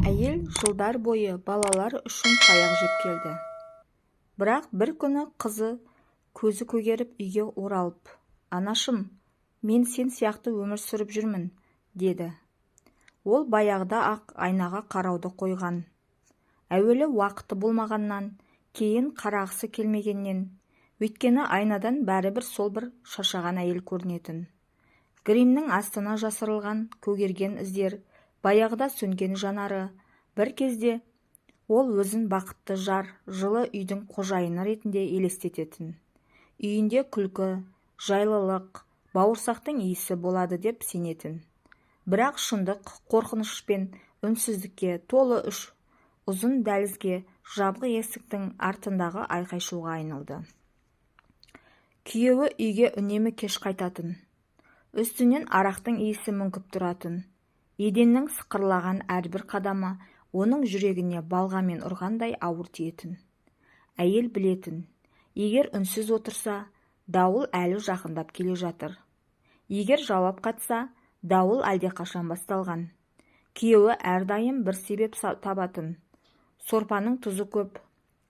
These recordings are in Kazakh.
Әйел жылдар бойы балалар үшін таяқ жеп келді. Бірақ бір күні қызы көзі көгеріп үйге оралып, «Анашым, мен сен сияқты өмір сүріп жүрмін», деді. Ол баяғыда-ақ айнаға қарауды қойған. Әуелі уақыты болмағаннан, кейін қарағысы келмегеннен, өйткені айнадан бәрібір сол бір шаршаған әйел көрінетін. Гримнің астына жасырылған көгерген іздер, баяғыда сөнген жанары, бір кезде ол өзін бақытты жар, жылы үйдің қожайыны ретінде елестететін. Үйінде күлкі, жайлылық, бауырсақтың иісі болады деп сенетін. Бірақ шындық қорқыныш пен үнсіздікке толы үш ұзын дәлізге, жабық есіктің артындағы айқай-шуға айналды. Күйеуі үйге үнемі кеш қайтатын. Үстінен арақтың иісі мүңкіп тұратын. Еденнің сықырлаған әрбір қадамы оның жүрегіне балғамен ұрғандай ауыр тиетін. Әйел білетін, егер үнсіз отырса, дауыл әлі жақындап келе жатыр. Егер жауап қатса, дауыл әлдеқашан басталған. Күйеуі әрдайым бір себеп табатын. Сорпаның тұзы көп,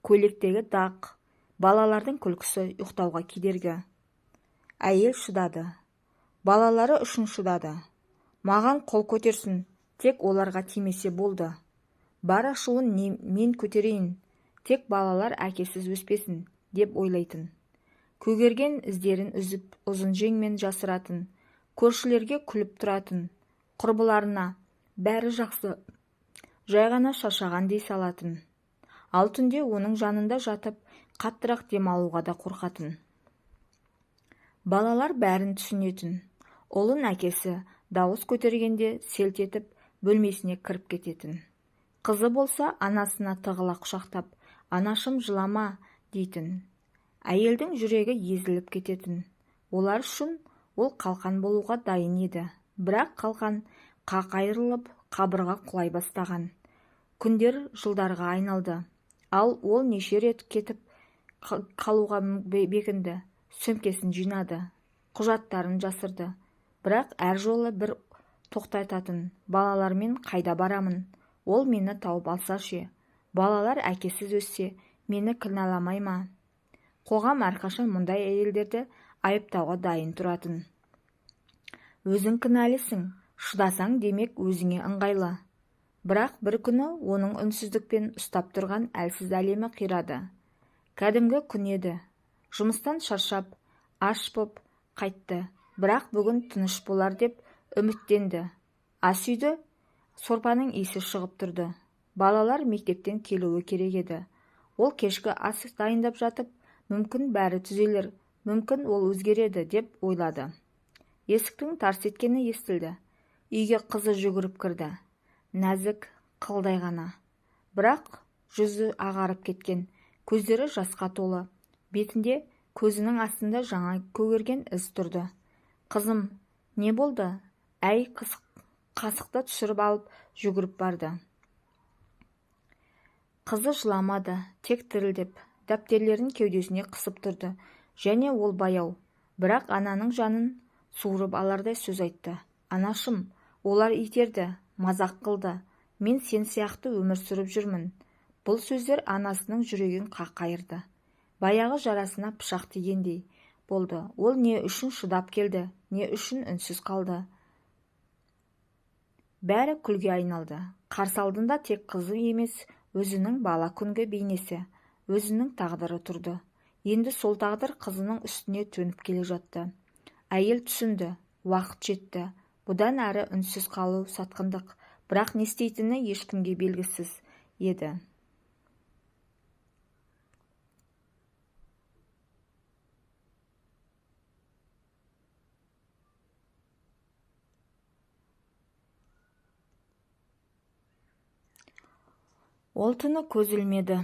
көйлектегі дақ, балалардың күлкісі ұйықтауға кедергі. Әйел шыдады. Балалары үшін шыдады. Маған қол көтерсін, тек оларға тимесе болды. Бар ашуын мен көтерейін, тек балалар әкесіз өспесін, деп ойлайтын. Көгерген іздерін үзіп, ұзын жеңмен жасыратын, көршілерге күліп тұратын, құрбыларына бәрі жақсы, жай ғана шаршаған дей салатын. Ал түнде оның жанында жатып, қаттырақ дем алуға да қорқатын. Балалар бәрін түсінетін. Ұлын әкесі дауыс көтергенде селт етіп, бөлмесіне кіріп кететін. Қызы болса, анасына тығыла құшақтап, «Анашым, жылама», дейтін. Әйелдің жүрегі езіліп кететін. Олар үшін ол қалқан болуға дайын еді. Бірақ қалқан қақ айырылып, қабырға құлай бастаған. Күндер жылдарға айналды. Ал ол неше рет кетіп қалуға бекінді, сөмкесін жинады, құжаттарын жасырды. Бірақ әр жолы бір тоқтататын, балалармен қайда барамын, ол мені тауып алса ше, балалар әкесіз өссе, мені кінәламай ма? Қоғам әрқашан мұндай әйелдерді айыптауға дайын тұратын. Өзің кінәлісің, шыдасаң демек өзіңе ыңғайлы. Бірақ бір күні оның үнсіздікпен ұстап тұрған әлсіз әлемі қирады. Кәдімгі күн еді. Жұмыстан шаршап, аш боп қайтты. Бірақ бүгін тыныш болар деп үміттенді. Ас үйді сорпаның иісі шығып тұрды. Балалар мектептен келуі керек еді. Ол кешкі ас дайындап жатып, мүмкін бәрі түзелер, мүмкін ол өзгереді деп ойлады. Есіктің тарс еткені естілді. Үйге қызы жүгіріп кірді. Нәзік, қылдай ғана. Бірақ жүзі ағарып кеткен, көздері жасқа толы. Бетінде көзінің астында жаңа көгерген із тұрды. Қызым, не болды? Әй, қасықты түсіріп алып жүгіріп барды. Қызы жыламады, тек дірілдеп, дәптерлерін кеудесіне қысып тұрды. Және ол баяу, бірақ ананың жанын суырып алардай сөз айтты. Анашым, олар итерді, мазақ қылды. Мен сен сияқты өмір сүріп жүрмін. Бұл сөздер анасының жүрегін қақ айырды. Баяғы жарасына пышақ тигендей болды. Ол не үшін шыдап келді, не үшін үнсіз қалды. Бәрі күлге айналды. Қарсы алдында тек қызы емес, өзінің бала күнгі бейнесі, өзінің тағдыры тұрды. Енді сол тағдыр қызының үстіне төніп келе жатты. Әйел түсінді, уақыт жетті. Бұдан әрі үнсіз қалу сатқындық, бірақ не істейтіні ешкімге белгісіз еді. Ол түні көз ілмеді.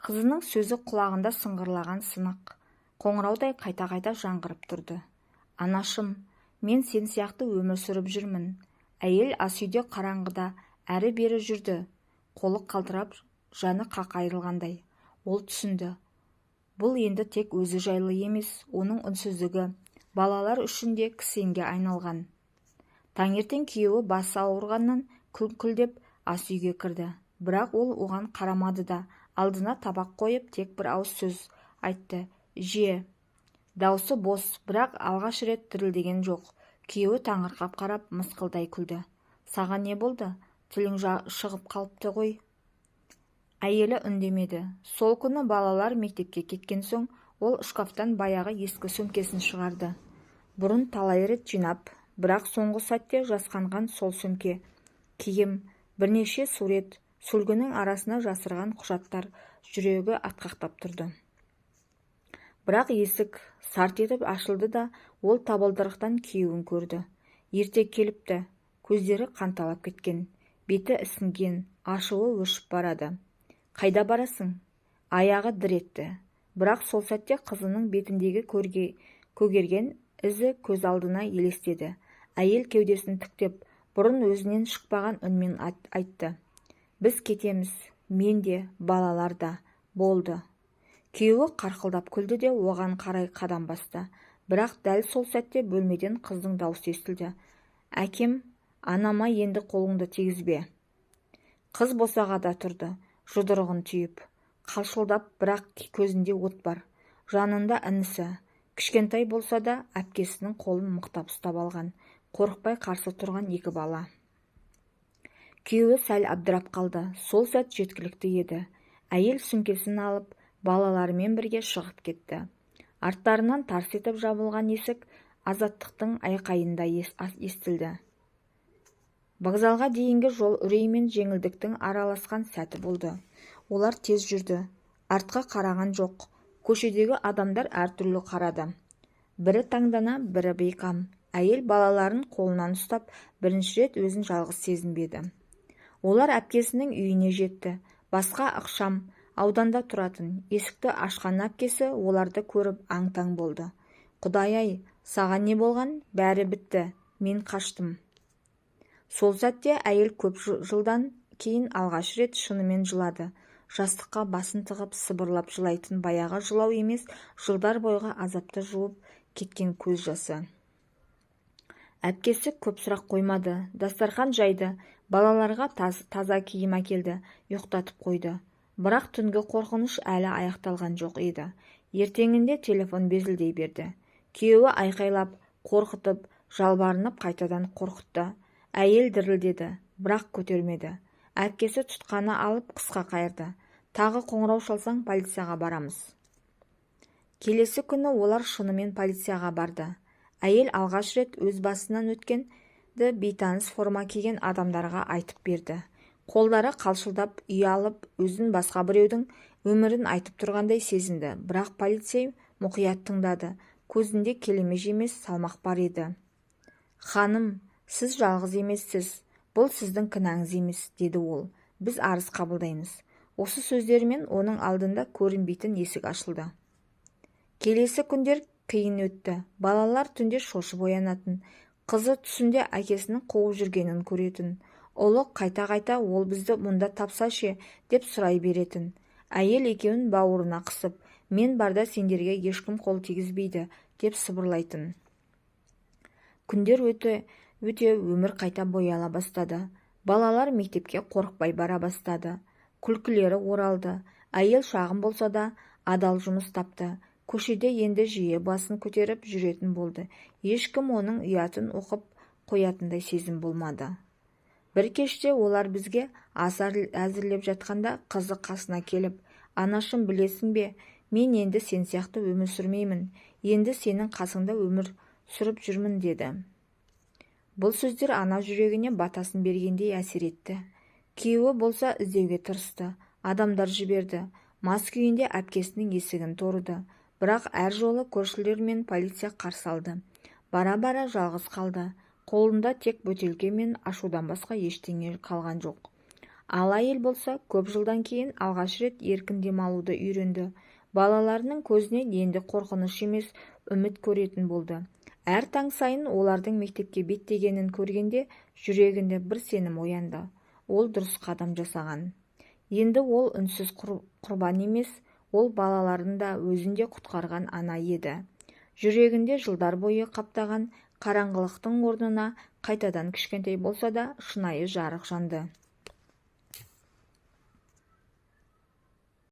Қызының сөзі құлағында сыңғырлаған сынық, қоңыраудай қайта-қайта жаңғырып тұрды. Анашым, мен сен сияқты өмір сүріп жүрмін. Әйел ас үйде қараңғыда әрі-бері жүрді. Қолы қалтырап, жаны қақ айырылғандай. Ол түсінді. Бұл енді тек өзі жайлы емес, оның үнсіздігі балалар үшін де кісенге айналған. Таңертең күйеуі басы ауырғаннан күңкілдеп ас үйге кірді. Бірақ ол оған қарамады да, алдына табақ қойып, тек бір ауыз сөз айтты: «Же». Даусы бос, бірақ алғаш рет дірілдеген жоқ. Күйеуі таңырқап қарап, мысқылдай күлді. «Саған не болды? Тілің шығып қалыпты ғой». Әйелі үндемеді. Сол күні балалар мектепке кеткен соң, ол шкафтан баяғы ескі сөмкесін шығарды. Бұрын талай рет жинап, бірақ соңғы сәтте жасқанған сол сөмке. Киім, бірнеше сурет, сүлгінің арасына жасырған құжаттар, жүрегі атқақтап тұрды. Бірақ есік сарт етіп ашылды да, ол табалдырықтан күйеуін көрді. Ерте келіпті, көздері қанталап кеткен, беті ісінген, ашуы өршіп барады. «Қайда барасың?» Аяғы дір етті. Бірақ сол сәтте қызының бетіндегі көгерген ізі көз алдына елестеді. Әйел кеудесін тіктеп, бұрын өзінен шықпаған үнмен айтты: «Біз кетеміз, мен де, балалар да, болды». Күйеуі қарқылдап күлді де, оған қарай қадам басты. Бірақ дәл сол сәтте бөлмеден қыздың даусы естілді: «Әкем, анама енді қолыңды тигізбе». Қыз босағада тұрды, жұдырығын түйіп, қалшылдап, бірақ көзінде от бар. Жанында інісі, кішкентай болса да, әпкесінің қолын мықтап ұстап алған, қорықпай қарсы тұрған екі бала. Күйеуі сәл абдырап қалды. Сол сәт жеткілікті еді. Әйел сөмкесін алып, балаларымен бірге шығып кетті. Арттарынан тарс етіп жабылған есік азаттықтың айқайында естілді. Вокзалға дейінгі жол үрей мен жеңілдіктің араласқан сәті болды. Олар тез жүрді, артқа қараған жоқ. Көшедегі адамдар әртүрлі қарады. Бірі таңдана, бірі бейқам. Әйел балаларын қолынан ұстап, бірінші рет өзін жалғыз сезінбеді. Олар әпкесінің үйіне жетті. Басқа ықшам ауданда тұратын. Есікті ашқан әпкесі оларды көріп аң-таң болды. «Құдай-ай, саған не болған? Бәрі бітті, мен қаштым». Сол сәтте әйел көп жылдан кейін алғаш рет шынымен жылады. Жастыққа басын тығып, сыбырлап жылайтын баяғы жылау емес, жылдар бойғы азапты жуып кеткен көз жасы. Әпкесі көп сұрақ қоймады. Дастархан жайды, балаларға таза киім әкелді, ұйықтатып қойды. Бірақ түнгі қорқыныш әлі аяқталған жоқ еді. Ертеңінде телефон безілдей берді. Күйеуі айқайлап, қорқытып, жалбарынып қайтадан қорқытты. Әйел дірілдеді, бірақ көтермеді. Әпкесі тұтқаны алып қысқа қайырды: «Тағы қоңырау шалсаң, полицияға барамыз». Келесі күні олар шынымен полицияға барды. Әйел алғаш рет өз басынан өткенді бейтаныс форма киген адамдарға айтып берді. Қолдары қалшылдап, ұялып, өзін басқа біреудің өмірін айтып тұрғандай сезінді. Бірақ полицей мұқият тыңдады. Көзінде келемеж емес, салмақ бар еді. «Ханым, сіз жалғыз емессіз, бұл сіздің кінәңіз емес», деді ол. «Біз арыз қабылдаймыз». Осы сөздерімен оның алдында көрінбейтін есік ашылды. Келесі күндер қиын өтті. Балалар түнде шошып оянатын. Қызы түсінде әкесінің қуып жүргенін көретін. Ұлы қайта-қайта «Ол бізді мұнда тапса ше?» деп сұрай беретін. Әйел екеуін бауырына қысып, «Мен барда сендерге ешкім қол тигізбейді», деп сыбырлайтын. Күндер өте өте өмір қайта бояла бастады. Балалар мектепке қорықпай бара бастады. Күлкілері оралды. Әйел шағын болса да, адал жұмыс тапты. Көшеде енді жиі басын көтеріп жүретін болды. Ешкім оның ұятын оқып қоятындай сезім болмады. Бір кеште олар бізге ас әзірлеп жатқанда, қызы қасына келіп: «Анашым, білесің бе, мен енді сен сияқты өмір сүрмеймін, енді сенің қасыңда өмір сүріп жүрмін», деді. Бұл сөздер ана жүрегіне батасын бергендей әсер етті. Күйеуі болса іздеуге тырысты, адамдар жіберді, мас күйінде әпкесінің есігін торыды. Бірақ әр жолы көршілер мен полиция қарсы алды. Бара-бара жалғыз қалды. Қолында тек бөтелке мен ашудан басқа ештеңе қалған жоқ. Ал әйел болса, көп жылдан кейін алғаш рет еркін демалуды үйренді. Балаларының көзінен енді қорқыныш емес, үміт көретін болды. Әр таң сайын олардың мектепке беттегенін көргенде жүрегінде бір сенім оянды. Ол дұрыс қадам жасаған. Енді ол үнсіз құрбан емес, ол балаларын да, өзін де құтқарған ана еді. Жүрегінде жылдар бойы қаптаған қараңғылықтың орнына қайтадан кішкентай болса да шынайы жарық жанды.